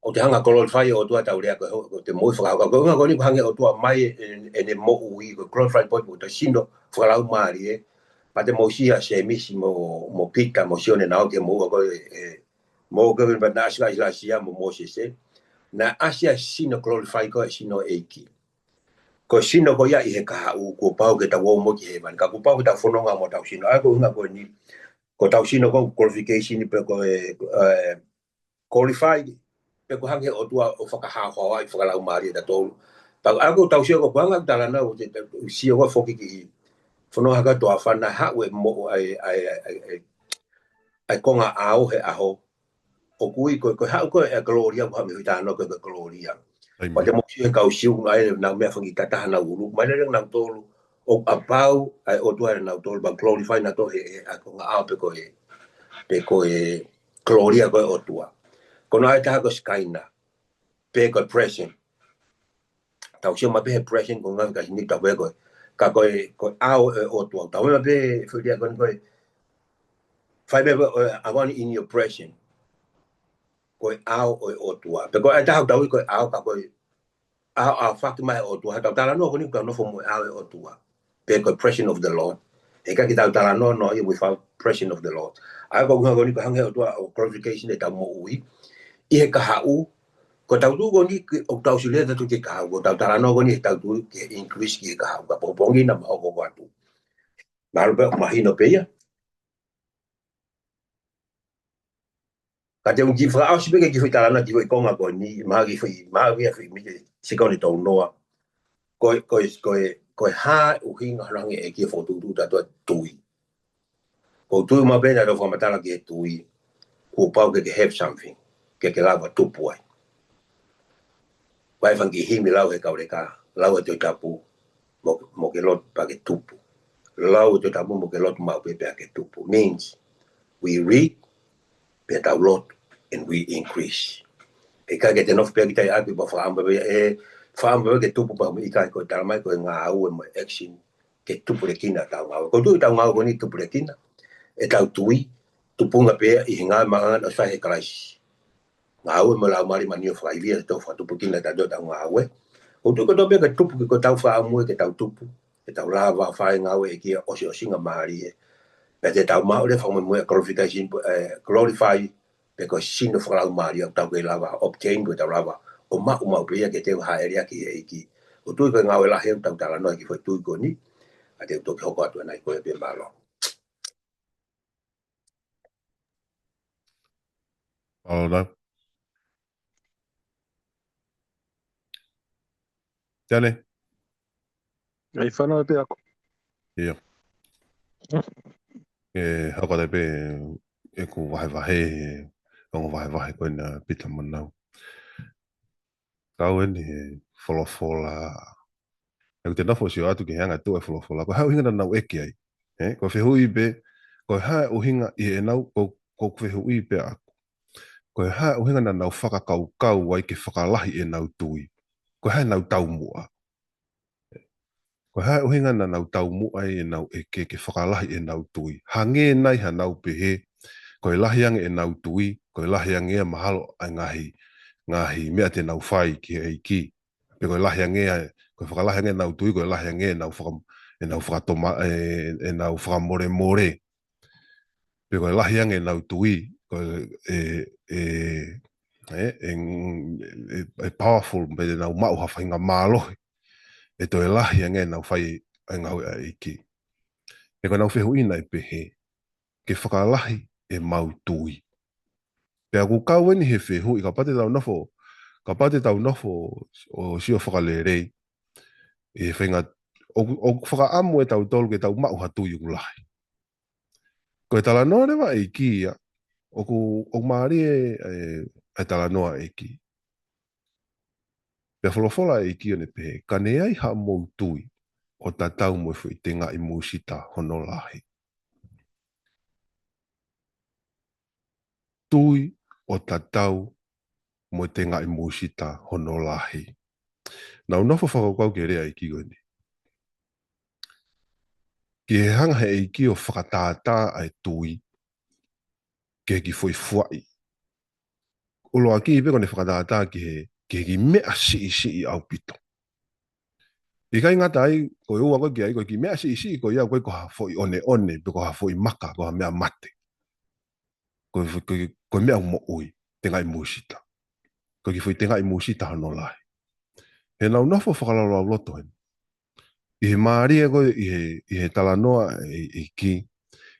ʻOku te hanga glorify ʻOtua ʻetau lea ko e, ko e moʻui fakahounga. Ko e ʻuhinga ko eni ko e hangē ʻOtua mai ʻene, ʻene moʻui ko e glorified body ko ʻetau sino fakalaumālie. Pea te mou sio ʻa Sēmisi mo, mo Pita mo Sione naʻa nau ō ki he moʻua ko e, ē, mo ke vin pata naʻa ʻasi ʻa Silaʻisia mo Mōsese. Naʻe ʻasi ʻa e sino glorify ko e sino ʻo e ʻEiki. Ko e sino ko ia ʻi he kahaʻu, kuo pau ke tau ō mo ia ki hēvani. Ka kuo pau ke tau fononga mo ʻetau sino. ʻA ia ko e ʻuhinga ko eni, ko ʻetau sino ko e glorification pe ko e, ē, glorify, pe ko e hangē ʻOtua ʻo fakahaohaoaʻi fakalaumālie tautolu. Pea ʻa ia ko ʻetau sio ko e anga ʻetau talanoa, ʻoku te, te sio ko e foki ki he fononga haka toafa naʻe haʻu e moʻui ʻa e, ʻa e, ʻa e, ʻa e, ʻa e konga ʻao he ʻaho. ʻOku ui ko e, ko e haʻu ko e gloria, ko e hā e meʻa ʻoku talanoa ko e gloria. ʻĒmeni. Pea te mou sio he kau Siu ʻa ia naʻa nau meʻa fanga kiʻi tataha nautolu. Mai lele nautolu, ʻoku ʻapau ʻa e ʻOtua ʻia nautolu, pea glorify nautolu he, he ʻa e konga ʻao pe ko e, pe ko e gloria ko e ʻOtua. Ko e ngaahi taha ko e Shekinah, pe ko e present. Tau sio maʻu pē he present ko e ngaahi kalasi ni tau pehē ko e, ka ko e, ko e ʻao ʻo e ʻOtua. Tau maʻu pē foʻi lea ko eni ko e, fai pē ko e, I want in your present. Ko e ʻao ʻo e ʻOtua. Pe ko e taha tau ui ko e ʻao ka ko e ʻao, ʻao fakamaʻa ʻOtua. Tau talanoa ko eni tau nofo mo e ʻao ʻo e ʻOtua. Pe ko e presence of the Lord. He ʻikai ke tau talanoa noa ia without presence of the Lord. ʻA ia ko e ʻuhinga ko eni ko e hangē ʻOtua ʻo glorification ʻetau moʻui. ʻI he kahaʻu, ko ʻetau tuʻu ko eni ʻoku tau sio leva atu ki he kahaʻu. Ko ʻetau talanoa ko eni ʻetau tuʻu ki he increase ki he kahaʻu. Ka pongipongi naʻa mau hoko atu. Mahalo pē ʻoku mahino pē ia. Ka te u kiʻi fakaʻosi pē ke kiʻi foʻi talanoa ki he foʻi konga ko eni, mahalo kiʻi foʻi, mahalo kiʻi foʻi miniti, sekoni ʻe tolu noa. Ko e, ko e, ko e, ko e hā e ʻuhinga hanga ʻe he ʻEiki ʻo fokotuʻutuʻu kitautolu ʻa e tui. Ko e tui maʻu pē naʻa tau fakamatala ki he tui, kuo pau ke ke have something, ke ke lava tupu ai. Ko e fanga kiʻi himi lau he kau leka, lau e Tohi Tapu, mo, mo ke lotu pea ke tupu. Lau e Tohi Tapu mo ke lotu maʻu pē pea ke tupu. Means, we read, pea tau lotu, and we increase. ʻIkai ke te nofo pē kita ʻi ʻapi pea fakaʻamu pē, ʻe, fakaʻamu pē ke tupu pea mo ʻikai, ko e talamai ko e ngāue mo e action, ke tupulekina ʻetau ngāue. Ko e tui ʻetau ngāue ko eni tupulekina ʻetau tui, tupunga pē ʻi he ngāue maʻu ange ʻo e fai ʻe Kalaisi. Ngāue mo e Laumālie Māʻoniʻoni ʻo fakaivia ʻo fakatupulekina ʻetau, ʻetau ngāue. Ko e tui ko e tō pē ke tupu, ke ko ʻetau fakaʻamu ke tau tupu, ke tau lava fai ngāue ʻa e ʻEiki ʻo ʻosiʻosingamālie. Pea te tau maʻu leva fakamolemole, glorification, eh, glorify, pe ko e sino fakalaumālie ʻoku tau kei lava obtain, ʻoku tau lava ʻo maʻu maʻu pē ia ke tau hāʻele ki he ʻEiki. Ko e tui ko e ngāue lahi ʻoku tau talanoa ki he foʻi tui ko eni, ʻa te u toki hoko atu ʻanai ko ia pē, mālō. Mālō. Tiane. ʻAi, fanongo pē au. ʻIo. ʻE, hoko atu pē ʻeku vahevahe, ongo vahevahe ko ena Pita Manau. Kau eni he folofola. ʻOku te nofo ʻo sio atu ki he anga ʻetau folofola. Ko e hā e ʻuhinga naʻa nau ʻeke ai? ʻE, ko e fehuʻi pē, ko e hā e ʻuhinga ʻi heʻenau, ko, ko e fehuʻi pē ʻaʻaku. Ko e hā e ʻuhinga naʻa nau fakakaukau ai ke fakalahi ʻenau tui? Ko e hā ʻenau taumuʻa? Ko e hā e ʻuhinga naʻa nau taumuʻa ai ʻenau ʻeke ke fakalahi ʻenau tui? Hangē nai haʻanau pehē, ko e lahi ange ʻenau tui, ko e lahi ange ia mahalo ʻa e ngaahi, ngaahi meʻa te nau fai ki he ʻEiki. Pe ko e lahi ange ia, ko e fakalahi ange ʻenau tui, ko e lahi ange ʻenau faka-, ʻenau fakatoma-, ʻe, ʻenau fakamolemole. Pe ko e lahi ange ʻenau tui, ko e, ʻe, ʻe, ʻe, ʻe, ʻe, ʻe powerful, pe te nau maʻu ha faʻahinga mālohi ʻe toe lahi ange ʻenau fai ʻa e ngāue ʻa e ʻEiki. He ko ʻenau fehuʻi naʻe pehē, ke fakalahi ʻemau tui. Pea ʻoku kau eni he fehuʻi, kapau te tau nofo, kapau te tau nofo ʻo sio fakalelei, ʻi he faʻahinga, ʻoku, ʻoku fakaʻamu ʻe tautolu ke tau maʻu ha tui ʻoku lahi. Ko e talanoa leva ʻa e ʻEiki ia, ʻoku, ʻoku mālie ʻa e, ʻa e talanoa ʻa e ʻEiki. Pea folofola ʻa e ʻEiki ʻo ne pehē, ka ne ʻi ai haʻamou tui ʻo tatau mo e foʻi tengaʻi musita hono lahi. Tui ʻo tatau mo e tengaʻi musita hono lahi. Naʻa ku nofo fakakaukau ki he lea ʻa e ʻEiki ko eni. Ki he hanga he ʻEiki ʻo fakatātā ʻa e tui, ki he kiʻi foʻi fuaʻi. ʻUluaki pē ko ʻene fakatātā ki he, ki he kiʻi meʻa siʻisiʻi ʻaupito. ʻIkai ngata ai, ko e ua ko ē ki ai, ko e kiʻi meʻa siʻisiʻi ko ia, ʻoku ʻikai ko ha foʻi ʻoneʻone, pe ko ha foʻi maka, ko ha meʻa mate. Ko e, ko e, ko e meʻa moʻui, tengaʻi musita. Ko e kiʻi foʻi tengaʻi musita hono lahi. He naʻa ku nofo fakalaulauloto heni. ʻI he mālie ko ē, ʻi he, ʻi he talanoa ʻa e, ʻa e ʻEiki,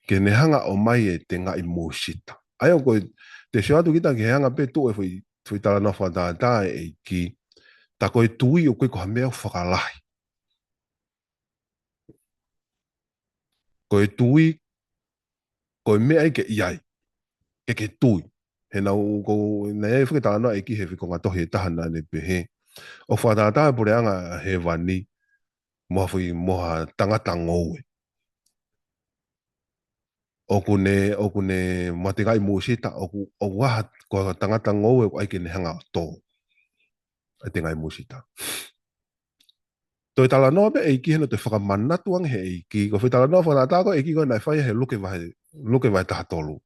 ke ne hanga ʻo ʻomai e tengaʻi musita. ʻA ia ko e, te sio atu kita ki he hanga pē tuʻu e foʻi, foʻi talanoa fakatātā ʻa e ʻEiki, tā ko e tui ʻoku ʻikai ko ha meʻa ʻoku fakalahi. Ko e tui, ko e meʻa ia ke ʻi ai, ke ke tui. He naʻa ku, ko, naʻe ʻi ai e foʻi talanoa ʻa e ʻEiki he foʻi konga tohi ʻe taha naʻa ne pehē, ʻoku fakatātā e puleʻanga hēvani mo ha foʻi, mo ha tangata ngoue. ʻOku ne, ʻoku ne, mo e tengaʻi musita, ʻoku, ʻoku ʻi ai ha, ko ha tangata ngoue ʻoku ʻai ke ne hanga ʻo tō ʻa e tengaʻi musita. Toe talanoa pē ʻa e ʻEiki hena, toe fakamanatu ange he ʻEiki. Ko e foʻi talanoa fakatātā ko ē ʻa e ʻEiki ko ē naʻe fai he Luke vahe, Luke vahe taha tolu.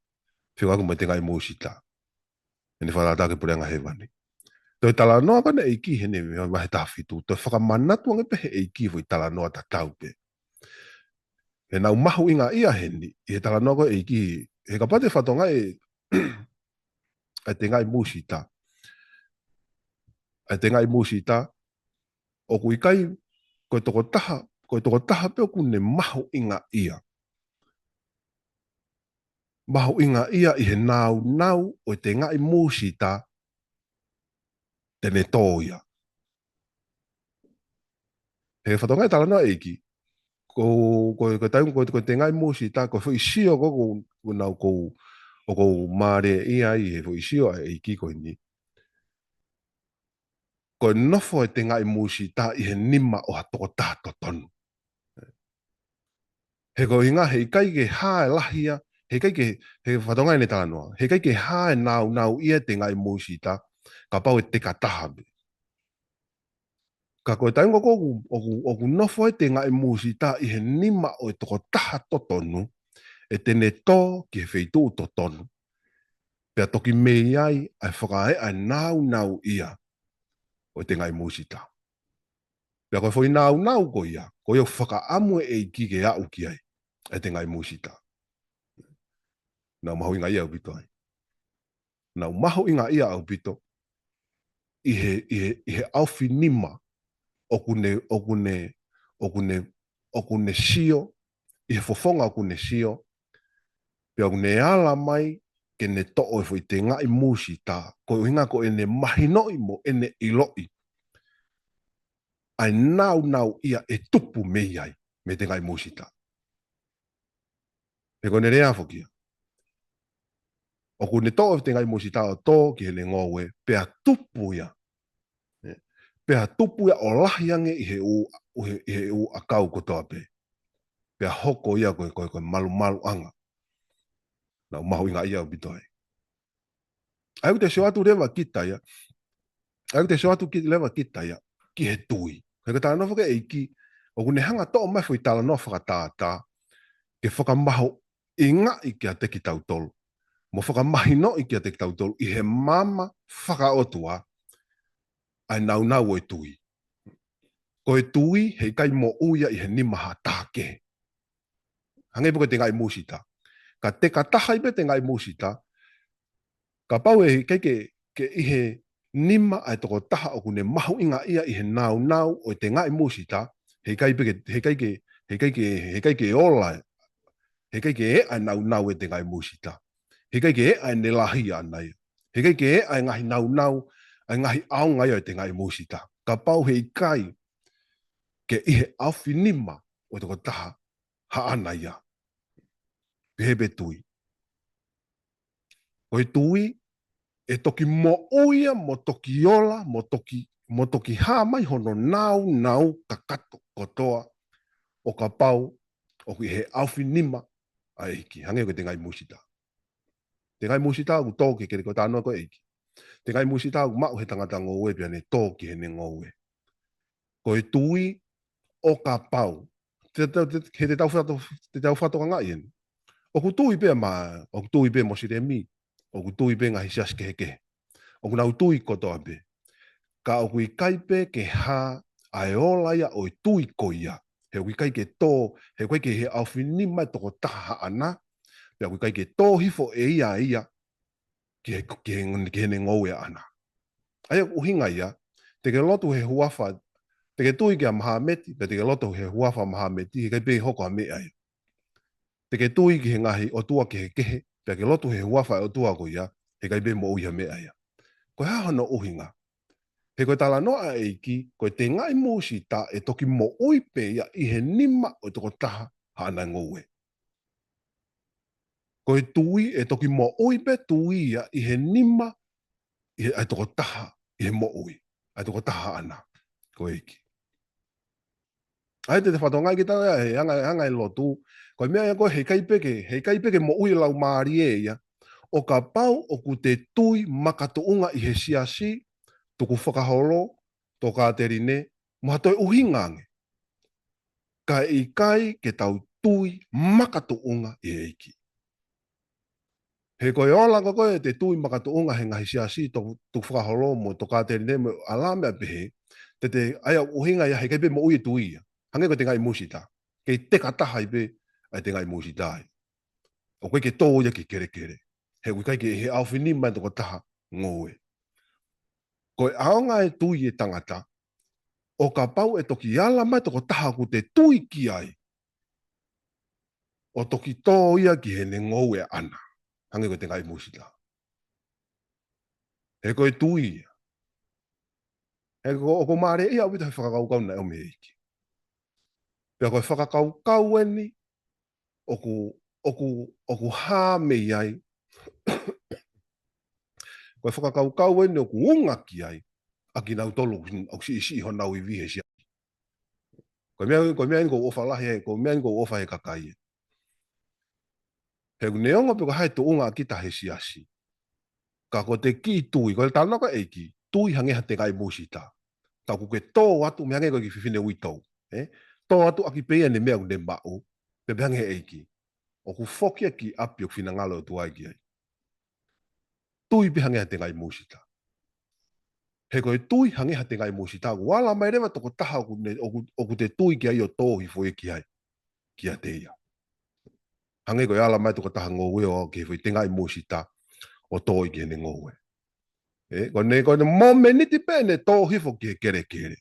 Fekauʻaki mo e tengaʻi musita. ʻEne fakatātā ki he puleʻanga hēvani. Toe talanoa ko ē ʻa e ʻEiki heni he vahe taha fitu. Toe fakamanatu ange pē he ʻEiki foʻi talanoa tatau pē. He naʻa ku mahuʻingaʻia heni, ʻi he talanoa ko ē ʻa e ʻEiki, he kapau te fatongia ʻa e, ʻa e tengaʻi musita. ʻA e tengaʻi musita, ʻoku ʻikai, ko e tokotaha, ko e tokotaha pē ʻoku ne mahuʻingaʻia. mahuʻingaʻia ʻi he nāunau ʻo e tengaʻi mūsita te ne tō ia. He fakatonga e talanoa ʻa e ʻEiki, ko, ko, ko e taimi, ko, ko e tengaʻi mūsita, ko e foʻi sio ko, ko, ko nau ko, ʻoku ou mālieʻia ai he foʻi sio ʻa e ʻEiki ko eni. Ko e nofo e tengaʻi mūsita ʻi he nima ʻo ha tokotaha totonu. He ko e ʻuhinga, heʻikai ke hā e lahi ia, heʻikai ke, he fakatonga ʻene talanoa, heʻikai ke hā e nāunau ia e tengaʻi mūsita, kapau ʻe teka taha pē. Ka ko e taimi ko ē ʻoku, ʻoku, ʻoku nofo e tengaʻi mūsita ʻi he nima ʻo e tokotaha totonu, ʻe te ne tō ki he feituʻu totonu. Pea toki mei ai ʻa e fakaeʻa e nāunau ia ʻo e tengaʻi mūsita. Pea ko e foʻi nāunau ko ia, ko ia ʻoku fakaʻamu e ʻEiki ke aʻu ki ai, ʻa e tengaʻi mūsita. Nau mahuʻingaʻia ʻaupito ai. Nau mahuʻingaʻia ʻaupito ʻi he, ʻi he, ʻi he ʻaofinima ʻoku ne, ʻoku ne, ʻoku ne, ʻoku ne sio, ʻi he fofonga ʻoku ne sio, pea ʻoku ne ala mai ke ne toʻo e foʻi tengaʻi mūsita, ko e ʻuhinga ko ʻene mahinoʻi mo ʻene ʻiloʻi ʻa e nāunau ia ʻe tupu mei ai, mei he tengaʻi mūsita. He ko ʻene lea foki ia, ʻoku ne toʻo e tengaʻi mūsita ʻo tō ki heʻene ngoue, pea tupu ia. Pea tupu ia ʻo lahi ange ʻi he ʻū, ʻi he, ʻi he ʻū ʻakau kotoa pē. Pea hoko ia ko e, ko e, ko e malumaluʻanga. Nau mahuʻingaʻia ʻaupito ai. ʻA ia ʻoku te sio atu leva kita ia. ʻA ia ʻoku te sio atu ki, leva kita ia ki he tui. He ko e talanoa foki e ʻEiki, ʻoku ne hanga toʻo mai foʻi talanoa fakatātā ke fakamahuʻingaʻi kiate kitautolu, mo fakamahinoʻi kiate kitautolu ʻi he maama fakaʻotua ʻa e nāunau ʻo e tui. Ko e tui, heʻikai moʻui ia ʻi he nima ha taha kehe. Hangē pē ko e tengaʻi mūsita. Ka teka taha ai pē tengaʻi mūsita, kapau ʻe ʻikai ke, ke ʻi he nima ʻa e tokotaha ʻoku ne mahuʻingaʻia ʻi he nāunau ʻo e tengaʻi mūsita, heʻikai pē ke, heʻikai ke, heʻikai ke, heʻikai ke ola, heʻikai ke eʻa e nāunau e tengaʻi mūsita. Heʻikai ke eʻa ʻene lahi ʻaʻana ia. Heʻikai ke eʻa e ngaahi nāunau, ʻa e ngaahi ʻaonga ia e tengaʻi mūsita. Kapau heʻikai ke ʻi he ʻaofinima ʻo e tokotaha haʻana ia. Pehē pē tui. Ko e tui, ʻe toki moʻui ia, mo toki ola, mo toki, mo toki hā mai hono nāunau kakato kotoa, ʻo kapau ʻoku ʻi he ʻaofinima ʻa e ʻEiki. Hangē ko e tengaʻi mūsita. Tengaʻi mūsita ʻoku tō ki he kele ko e talanoa ko e ʻEiki. Tengaʻi mūsita ʻoku maʻu he tangata ngoue pea ne tō ki heʻene ngoue. Ko e tui, ʻo kapau. Te, te, te, he te tau fato, te tau fatokangaʻi eni. ʻOku tui pē ma, ʻoku tui pē Mosilemi, ʻoku tui pē ngaahi siasi kehekehe. ʻOku nau tui kotoa pē. Ka ʻoku ʻikai pē ke hā ʻa e ola ia ʻo e tui ko ia. He ʻoku ʻikai ke tō, he ʻoku ʻikai ke ʻi he ʻaofinima e tokotaha haʻana, pea ʻoku ʻikai ke tō hifo ʻe ia ia ki he, ki he, ki heʻene ngoue ʻaʻana. ʻA ia ʻoku ʻuhinga ia, te ke lotu he huafa, te ke tui kia Mahameti, pea te ke lotu he huafa Mahameti, heʻikai pē hoko ha meʻa ia. Te ke tui ki he ngaahi ʻotua kehekehe, pea ke lotu he huafa e ʻotua ko ia, heʻikai pē moʻui ha meʻa ia. Ko e hā hono ʻuhinga? He ko e talanoa ʻa e ʻEiki, ko e tengaʻi mūsita ʻe toki moʻui pē ia ʻi he nima ʻo e tokotaha haʻana ngoue. Ko e tui, ʻe toki moʻui pē tui ia ʻi he nima, ʻi he, ʻa e tokotaha, ʻi he moʻui, ʻa e tokotaha haʻana, ko e ʻEiki. ʻA ia te te fakatonga ki tau ia, he anga, anga e lotu, ko e meʻa ia ko e heʻikai pē ke, heʻikai pē ke moʻui e laumālie ia, ʻo kapau ʻoku te tui makatuʻunga ʻi he siasi, tukufakaholo, tokāteline, mo ha toe ʻuhinga ange. Ka ʻikai ke tau tui makatuʻunga ʻi he ʻEiki. He ko e ola ko ē te tui makatuʻunga he ngaahi siasi, to, tukufakaholo mo tokāteline mo e ʻalā meʻa pehē, te te ʻai ʻa e ʻuhinga ia heʻikai pē moʻui e tui ia. Hangē ko e tengaʻi mūsita. Kei teka taha ai pē ʻa e tengaʻi mūsita ia. ʻOku ʻikai ke tō ia ki he kelekele. He ʻoku ʻikai ke ʻi he ʻaofinima e tokotaha ngoue. Ko e ʻaonga e tui e tangata, ʻo kapau ʻe toki ala mai e tokotaha ʻoku te tui ki ai, ʻo toki tō ia ki heʻene ngoue ʻaʻana. Hangē ko e tengaʻi musita. He ko e tui ia. He ko, ʻoku mālie ia ʻaupito he fakakaukau naʻe ʻomai ʻe he ʻEiki. Pea ko e fakakaukau eni, ʻoku, ʻoku, ʻoku hā mei ai. Ko e fakakaukau eni ʻoku unga ki ai ʻa kinautolu ʻoku siʻisiʻi honau ivi he siasi. Ko e meʻa, ko e meʻa eni ʻoku ou ʻofa lahi ai, ko e meʻa eni ʻoku ou ʻofa he kakai ē. He ʻoku neongo pe ko hai tuʻunga kita he siasi. Ka ko e kiʻi tui, ko e talanoa ko e ʻEiki, tui hangē ha tengaʻi musita. Ka ʻoku ke tō atu, meʻa hangē ko e kiʻi fefine uitou. Ē? Tō atu ʻaki pē ia ʻene meʻa ʻoku ne maʻu, pea pehē ange ʻe he ʻEiki. ʻOku foki ia ki ʻapi ʻoku finangalo ʻOtua ki ai. Tui pē hangē ha tengaʻi musita. He ko e tui hangē ha tengaʻi musita, ʻoku ala mai leva tokotaha ʻoku ne, ʻoku, ʻoku te tui ki ai ʻo tō hifo ia ki ai. Kiate ia. Hangē ko e ala mai tokotaha ngoue ʻo ki he foʻi tengaʻi musita ʻo tō ia ki heʻene ngoue. Ē, ko ʻene, ko ʻene momeniti pē ʻene tō hifo ki he kelekele.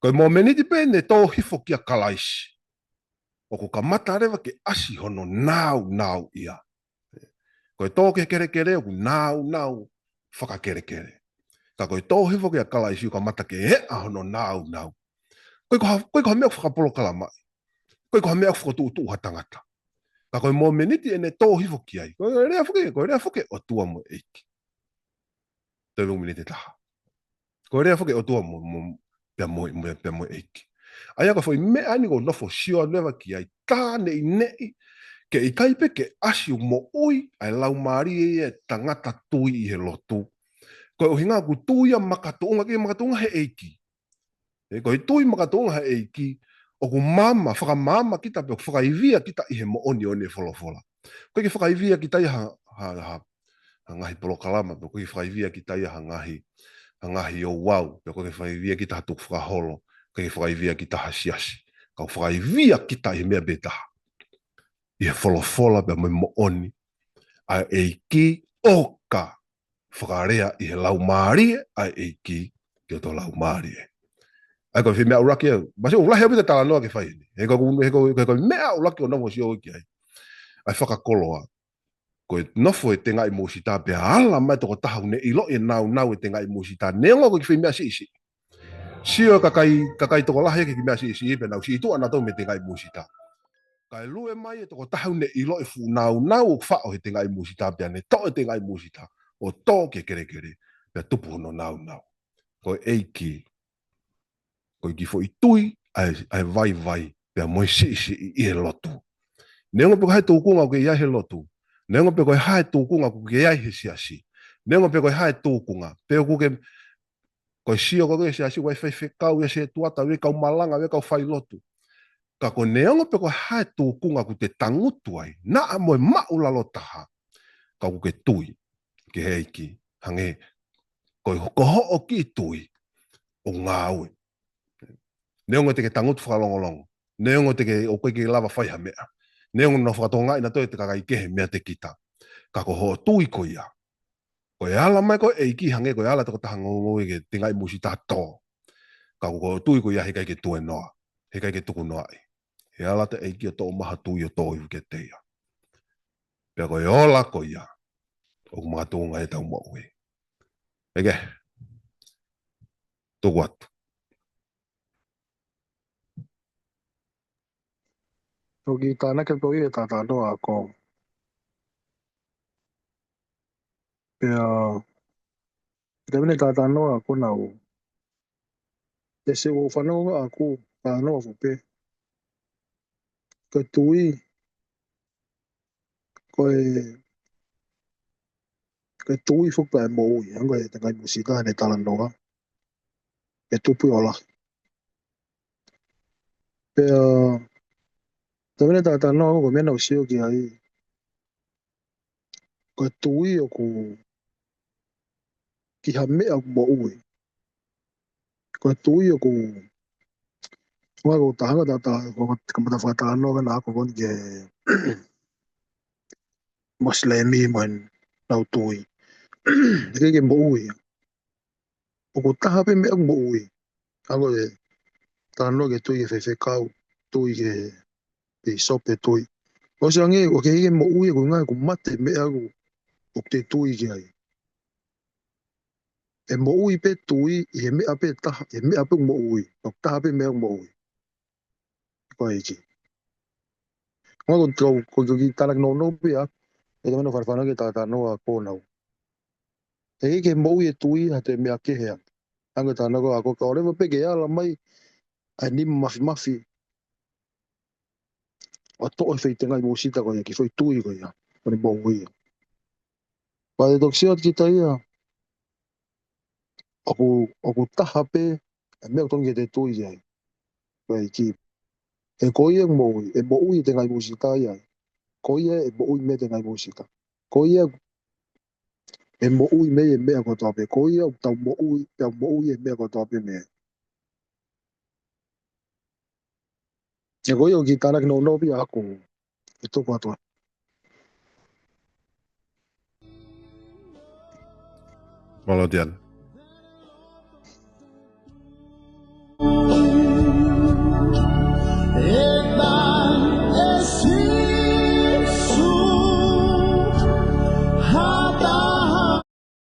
Ko e momeniti pē ʻene tō hifo kia Kalaisi. ʻOku kamata leva ke ʻasi hono nāunau ia. Ko e tō ki he kelekele ʻoku nāunau fakakelekele. Ka ko e tō hifo kia Kalaisi ʻoku kamata ke eʻa hono nāunau. ʻOku ʻikai ko ha, ʻoku ʻikai ko ha meʻa ʻoku fakapolokalamaʻi. ʻOku ʻikai ko ha meʻa ʻoku fokotuʻutuʻu ha tangata. Ka ko e momeniti ʻene tō hifo ki ai. Ko e lea foki, ko e lea foki ʻOtua mo e ʻEiki. Toe momeniti ʻe taha. Ko e lea foki ʻOtua mo, mo, pea mo, mo, pea mo e ʻEiki. ʻA ia ko e foʻi meʻa eni ʻoku ou nofo sio leva ki ai, tā neʻineʻi, ke ʻikai pē ke ʻasi ʻo moʻui ʻa e laumālie ia ʻa e tangata tui ʻi he lotu. Ko e ʻuhinga ʻoku tui ia makatuʻunga, ke makatuʻunga he ʻEiki. Ē, ko e tui makatuʻunga he ʻEiki, ʻoku maama, fakamaama kita pea ʻoku fakaivia kita ʻi he moʻoni ʻo ʻene folofola. ʻOku ʻikai ke fakaivia kita ia ha, ha, ha, ha ngaahi polokalama, pea ʻoku ʻikai ke fakaivia kita ia ha ngaahi, ha ngaahi ouau, pea ʻoku ʻikai ke fakaivia kita ha tukufakaholo, ʻoku ʻikai ke fakaivia kita ha siasi. Ka ʻoku fakaivia kita ʻi he meʻa pē taha. ʻI he folofola pea mo e moʻoni ʻa e ʻEiki ʻoka fakalea ʻi he laumālie ʻa e ʻEiki ki hoto laumālie. ʻA ia ko e foʻi meʻa ʻuluaki ia, masi ʻoku lahi ʻaupito e talanoa ke fai eni. He ko e, he ko e, he ko e meʻa ʻuluaki ʻoku ou nofo sio ki ai. ʻA e fakakoloa. Ko e nofo e tengaʻi musita pea ala mai tokotaha ʻoku ne ʻiloʻi e nāunau e tengaʻi musita. Neongo ko e kiʻi foʻi meʻa siʻisiʻi. Sio e kakai, kakai tokolahi ki he kiʻi meʻa siʻisiʻi pea nau siʻi tuʻa nautolu mei he tengaʻi musita. Kae lue mai e tokotaha ʻoku ne ʻiloʻi e fuʻu nāunau ʻoku faʻo he tengaʻi musita pea ne toʻo e tengaʻi musita ʻo tō ki he kelekele pea tupu hono nāunau. Ko e ʻEiki, ko e kiʻi foʻi tui ʻa e, ʻa e vaivai pea mo e siʻisiʻi ʻi he lotu. Neongo pe ko hai tūkunga ʻoku ke ʻi ai he lotu. Neongo pe ko hai tūkunga ʻoku ke ʻi ai he siasi. Neongo pe ko hai tūkunga. Pe ʻoku ke, ko e sio ko ē ki he siasi, ʻoku ʻi ai e faifekau, ʻi ai e setuata, ʻi ai e kau malanga, ʻi ai e kau failotu. Ka ko e neongo pe ko hai tūkunga ʻoku te tangutu ai, naʻa mo e māʻulalo taha, ka ʻoku ke tui ki he ʻEiki, hangē ko e, ko hoʻo kiʻi tui ʻoku ngāue. Neongo te ke tangutu fakalongolongo. Neongo te ke, ʻoku ʻikai ke lava fai ha meʻa. Neongo naʻa nau fakatokangaʻi nautolu ʻe he kakai kehe e meʻa te kita. Ka ko hoʻo tui ko ia. Ko e ala mai ko e ʻEiki hangē ko e ala tokotaha ngoue ki he tengaʻi musita tō. Ka ko hoʻo tui ko ia heʻikai ke tuēnoa. Heʻikai ke tukunoaʻi. ʻE ala atu e ʻEiki ʻo toʻo mai ha tui ʻo tō hifo kiate ia. Pea ko e ola ko ia ʻoku makatuʻunga ai ʻetau moʻui. ʻEke. Tuku atu. Toki tānaki atu ia e talanoa ko. Pea, ʻi he taimi ʻene talanoa ko ena ʻoku, ʻe se ʻo fanongo ʻaku talanoa fo pē. Ko e tui, ko e, ko e tui foki pea moʻui, hangē ko e tengaʻi musita ʻene talanoa. ʻE tupu ʻo lahi. Pea, taimi ʻene talanoa ko e meʻa naʻa ku sio ki ai. Ko e tui ʻoku ki ha meʻa ʻoku moʻui. Ko e tui ʻoku, ʻoku taha ngata ta, ko e kamata fakatalanoa ka naʻa ko eni ki he Mosilemi mo ʻenau tui. ʻIkai ke moʻui. ʻOku taha pē meʻa ʻoku moʻui. Hangē ko e talanoa ki he tui ki he faifekau, tui ki he pīsope, tui. ʻOsi ange, ʻoku ʻikai ke moʻui ʻoku ngaahi ʻoku mate meʻa ʻoku, ʻoku te tui ki ai. ʻE moʻui pē tui ʻi he meʻa pē taha, ʻi he meʻa pē ʻoku moʻui. ʻOku taha pē meʻa ʻoku moʻui. Ko e ʻEiki. Ngā ko tau, ko tau ki tānaki nounou pē ʻa, ʻe te meno fanafana ke tātano a ko nau. ʻE ʻikai ke moʻui e tui ha te meʻa kehe a. Ange tānaki a ko ka ʻoleva pē ke ala mai, ʻa e nima mafimafi. ʻO toʻo e feitengaʻi mūsita ko ia, ki foʻi tui ko ia. Ko ne moʻui ia. Pea te toki sio atu kita ia. ʻOku, ʻoku taha pē, ʻa e meʻa ʻoku tonu ke te tui ai. Ko e ʻEiki. ʻE ko ia moʻui, ʻe moʻui e tengaʻi mūsita ia. Ko ia ʻe moʻui mei he tengaʻi mūsita. Ko ia ʻe moʻui mei he meʻa kotoa pē. Ko ia ʻoku tau moʻui, ʻe moʻui e meʻa kotoa pē mei ai. ʻE ko ia ʻoku ki tānaki nounou pē ʻa ko e toko atu. Mālō Tiana.